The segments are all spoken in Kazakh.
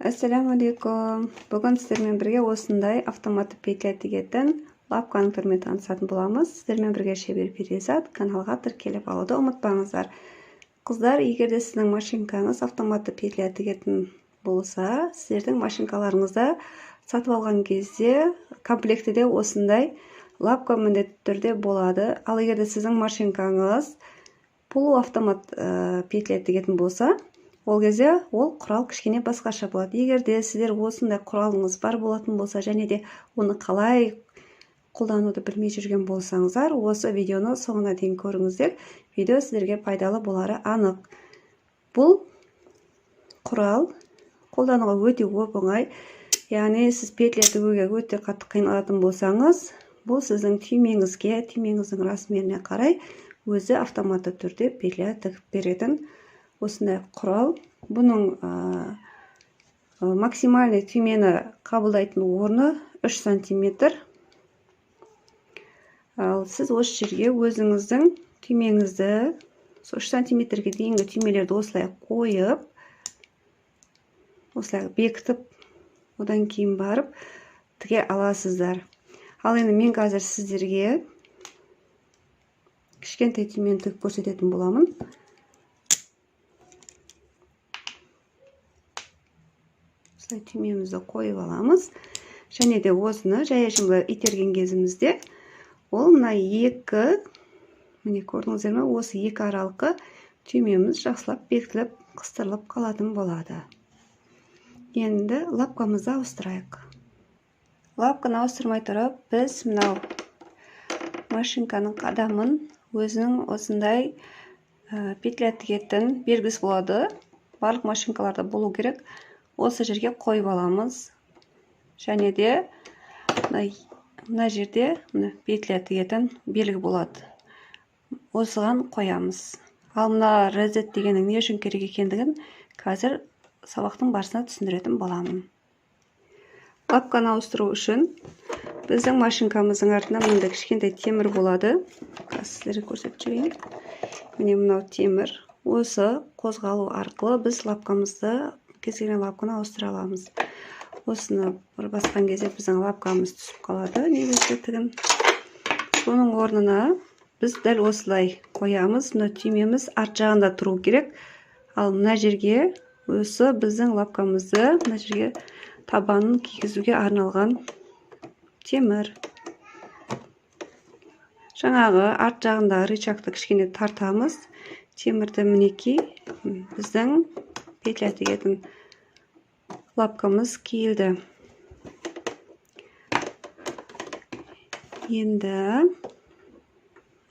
Ассаляму. Бүгін сіздермен бірге осындай автоматты петля тігетін лапканың түрімен танысатын боламыз. Сіздермен бірге Шебер Перизат, каналға тіркеліп алуды ұмытпаңыздар. Қыздар, егер де сіздің машинкаңыз автоматты петля тігетін болса, сіздердің машинкаларыңызда сатып алған кезде комплектіде осындай лапка міндетті түрде болады. Ал егер де сіздің машинкаңыз полуавтомат петля тігетін болса, ол кезде ол құрал кішкене басқаша болады. Егер де сіздер осындай құралыңыз бар болатын болса, және де оны қалай қолдануды білмей жүрген болсаңыздар, осы видеоны соңына дейін көріңіздер. Видео сіздерге пайдалы болары анық. Бұл құрал қолдануға өте оп-оңай. Яғни сіз петля тігуге өте қатты қиналатын болсаңыз, бұл сіздің түймеңізге, түймеңіздің размеріне қарай өзі автоматты түрде петля тігіп беретін осындай құрал. Бұның максимальный түймені қабылдайтын орны 3 сантиметр. Ал сіз осы жерге өзіңіздің түймеңізді, сол 3 сантиметрге дейінгі түймелерді осылай қойып, осылай бекітіп, одан кейін барып тіге аласыздар. Ал енді мен қазір сіздерге кішкентай түймені тігіп көрсететін боламын. Осылай түймемізді қойып аламыз. Және де осыны жай былай итерген кезімізде ол мына екі, міне көрдіңіздер ме, осы екі аралыққа түймеміз жақсылап бекітіліп, қыстырылып қалатын болады. Енді лапкамызды ауыстырайық. Лапканы ауыстырмай тұрып, біз мынау машинканың қадамын өзінің осындай петля тігетін белгісі болады. Барлық машинкаларда болу керек. Осы жерге қойып аламыз. Және де мына жерде мына петля тігетін белгі болады. Осыған қоямыз. Ал мына розет дегеннің не үшін керек екендігін қазір сабақтың барысында түсіндіретін боламын. Лапканы ауыстыру үшін біздің машинкамыздың артында мынандай кішкентай темір болады. Қазір сіздерге көрсетіп жіберейін. Міне мынау темір. Осы қозғалу арқылы біз лапкамызды, кез келген лапканы ауыстыра аламыз. Осыны бір басқан кезде біздің лапкамыз түсіп қалады, негізгі тігін. Соның орнына біз дәл осылай қоямыз. Мына түймеміз арт жағында тұру керек. Ал мына жерге осы біздің лапкамызды, мына жерге табанын кигізуге арналған темір. Жаңағы арт жағындағы рычагты кішкене тартамыз. Темірді мінекей біздің петля тігетін лапкамыз киілді. Енді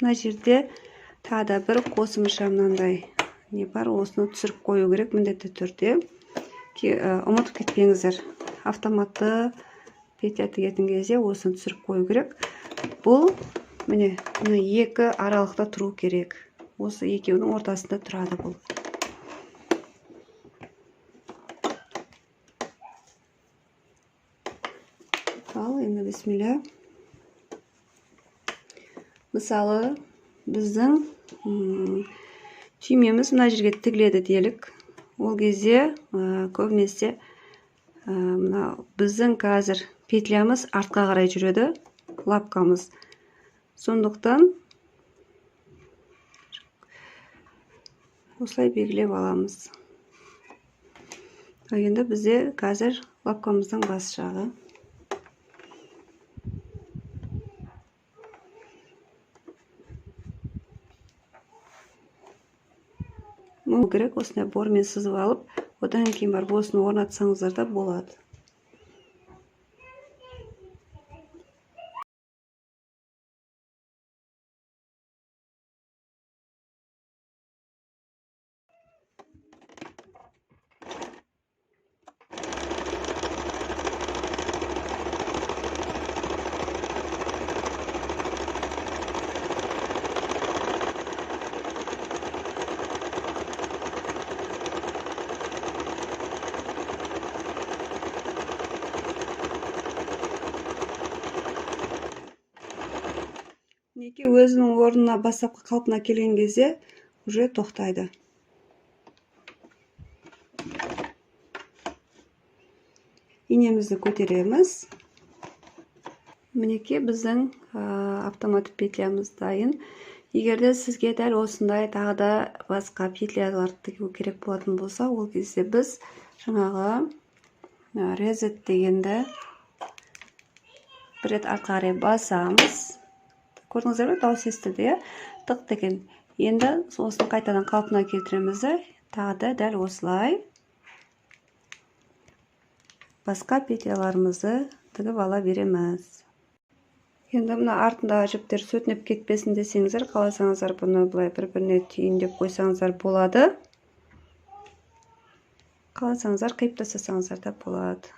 мына жерде тағы да бір қосымша мынандай не бар, осыны түсіріп қою керек міндетті түрде. Ұмытып кетпеңіздер, автоматты петля тігетін кезде осыны түсіріп қою керек. Бұл міне мына екі аралықта тұру керек. Осы екеуінің ортасында тұрады бұл. Ал енді бисмилля. Мысалы, біздің түймеміз мына жерге тігіледі делік. Ол кезде көбінесе мына біздің қазір петлямыз артқа қарай жүреді, лапкамыз. Сондықтан осылай белгілеп аламыз. Ал енді бізде қазір лапкамыздың бас жағы. Бұл керек, осындай бормен сызып алып, одан кейін барып осыны орнатсаңыздар да болады. Мінекей өзінің орнына бастапқы қалпына келген кезде уже тоқтайды. Инемізді көтереміз. Мінекей біздің автоматты петлямыз дайын. Егер де сізге дәл осындай тағы да басқа петляларды тігу керек болатын болса, ол кезде біз жаңағы резет дегенді бір рет артқа қарай басамыз. Көрдіңіздер ме, дауыс естілді, иә? Тық деген. Енді осыны қайтадан қалпына келтіреміз де, тағы да дәл осылай басқа петляларымызды тігіп ала береміз. Енді мына артындағы жіптер сөтініп кетпесін десеңіздер, қаласаңыздар бұны былай бір-біріне түйіндеп қойсаңыздар болады. Қаласаңыздар қиып тастасаңыздар да болады.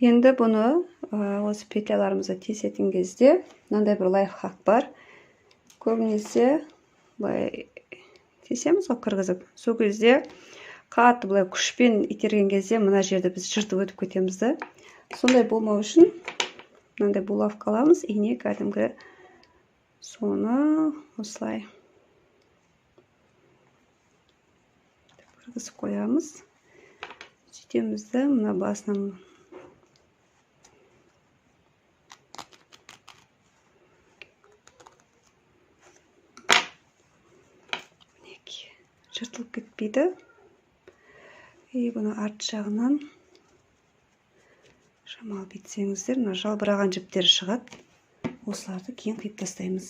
Енді бұны осы петляларымызды тесетін кезде мынандай бір лайфхак бар. Көбінесе былай тесеміз ғой кіргізіп. Сол кезде қатты былай күшпен итерген кезде мына жерді біз жыртып өтіп кетеміз да. Сондай болмау үшін мынандай булавка аламыз, ине кәдімгі соны осылай кіргізіп қоямыз. Сөйтеміз де мына басынан жыртылып кетпейді. И бұны арт жағынан шамалы бүйтсеңіздер, мына жалбыраған жіптері шығады. Осыларды кейін қиып тастаймыз.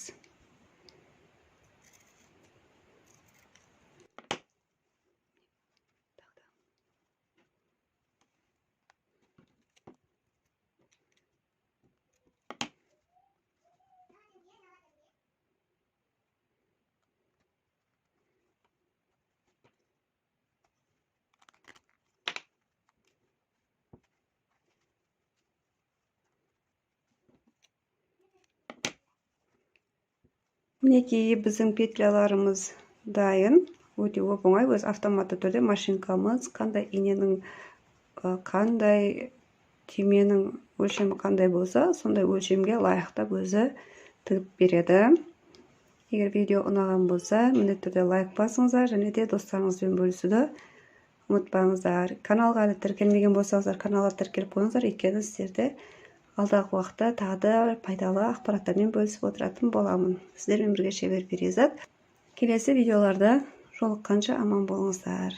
Мінекей біздің петляларымыз дайын. Өте оп-оңай, өз автоматты түрде машинкамыз қандай иненің, қандай түйменің өлшемі қандай болса, сондай өлшемге лайықтап өзі тігіп береді. Егер видео ұнаған болса, міндетті түрде лайк басыңыздар және де достарыңызбен бөлісуді ұмытпаңыздар. Каналға әлі тіркелмеген болсаңыздар, каналға тіркеліп қойыңыздар, өйткені сіздерді алдағы уақытта тағы да пайдалы ақпараттармен бөлісіп отыратын боламын. Сіздермен бірге Шебер Перизат. Келесі видеоларда жолыққанша аман болыңыздар.